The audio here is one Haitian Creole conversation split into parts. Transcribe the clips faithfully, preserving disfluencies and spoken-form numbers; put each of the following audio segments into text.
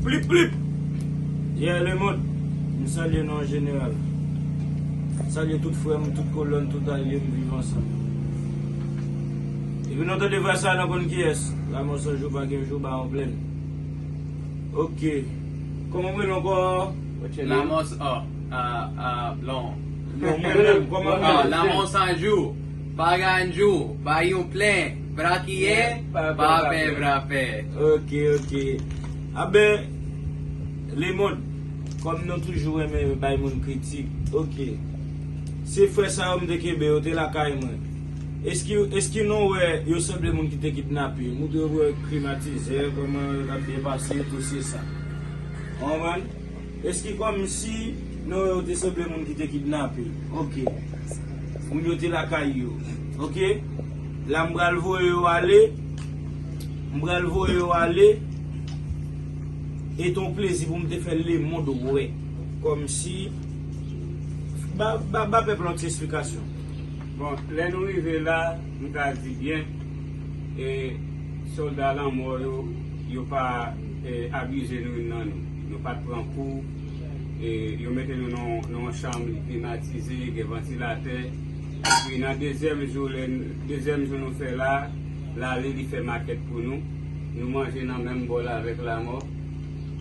Plip, plip! Yeah, lemonn, m salye nou an jeneral. M salye tout frè m, tout kolòn, tout alye m viv ansanm. Epi nou tande vwa sa, nou konn kiyès. Lanmò san jou, pa gen jou, ba yon plèn. Ok. Kòman w rele ankò? What's your name? Lanmò s-, oh, ah, ah, non. Non, mwen menm, kòman w rele? Ah, lanmò san jou. Pa gen jou, ba yon plèn. Brakiye, pa pè, pa pè. Ok, ok. Aben, lemonn, kòm nou toujou renmen bay moun kritik, ok. Se frè sa yo m te kenbe, yo te lakay mwen. Eski, eski nou wè yo sanble moun ki te kidnape? Nou te wè klimatizè, kòman yo t ap byen pase, tout se sa. Ou konprann? Eski kòmsi nou wè yo te sanble moun ki te kidnape? Ok. Moun yo te lakay yo. Ok. La m pral voye yo ale. M pral voye yo ale. E te yon plezi pou m te fè lemonn wè. Kòmsi. Ba, ba, ba pèp la yon ti esplikasyon. Bon, lè nou rive la, m ka di byen, e sòlda lanmò yo, yo pa, e, abize nou youn nan nou. Nou pa t pran kou, e yo mete nou nan, nan yon chanm li klimatize, gen vantilatè. Epi nan dezyèm jou, lè n-, dezyèm jou nou fè la, l ale, li fè makèt pou nou. Nou manje nan menm bòl avèk lanmò.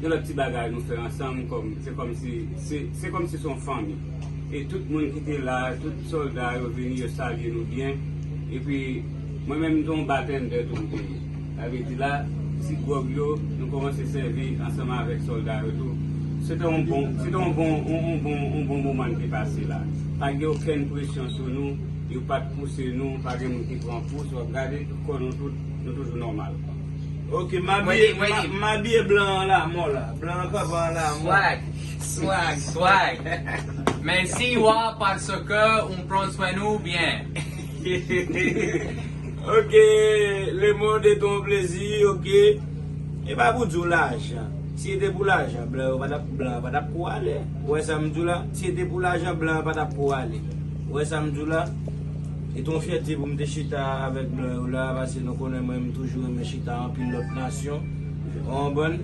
Gen lòt ti bagay nou fè ansanm, kòm, se kòmsi, se, se kòmsi se yon fanmi. E tout moun ki te la, tout sòlda yo vini, yo salye nou byen. Epi, mwen menm, m te yon batendè tou m te ye. Sa vle di la, ti gwòg yo, nou kòmanse sèvi ansanm avèk sòlda yo tou. Se te yon bon, se te yon bon, yon, yon bon, yon bon moman n te pase la. Pa gen okenn presyon sou nou, yo pa t pouse nou, pa gen moun ki pran pous, w ap gade, tout kò nou tout, nou toujou nòmal. Ok, m abiye, m a-, m abiye blan an la, mò la. Blan an kanpe an la, mò. Swag, swag, swag. Mèsi, wa, paske ou pran swen nou byen. Ok, lemonn, e te yon plezi, ok. E pa pou di w lajan. Si se te pou lajan, blan yo pa t ap, blan yo pa t ap kou ale. Ou wè sa m di w la? Si se te pou lajan, blan yo pa t ap kou ale. Ou wè sa m di w la? E te yon fyète pou m te chita avèk blan yo la, paske nou konnen mwen, m toujou renmen chita anpil lòt nasyon. Ou konprann?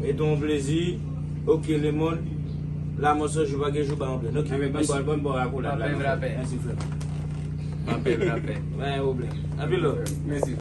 E te yon plezi. Ok, lemonn. Lanmò san jou, pa gen jou, ba yon plèn. Ok, mèsi. Bon, bon, bon, akoulad la. Mèsi, frè. Pa gen pwoblèm. Anpil love. Mèsi.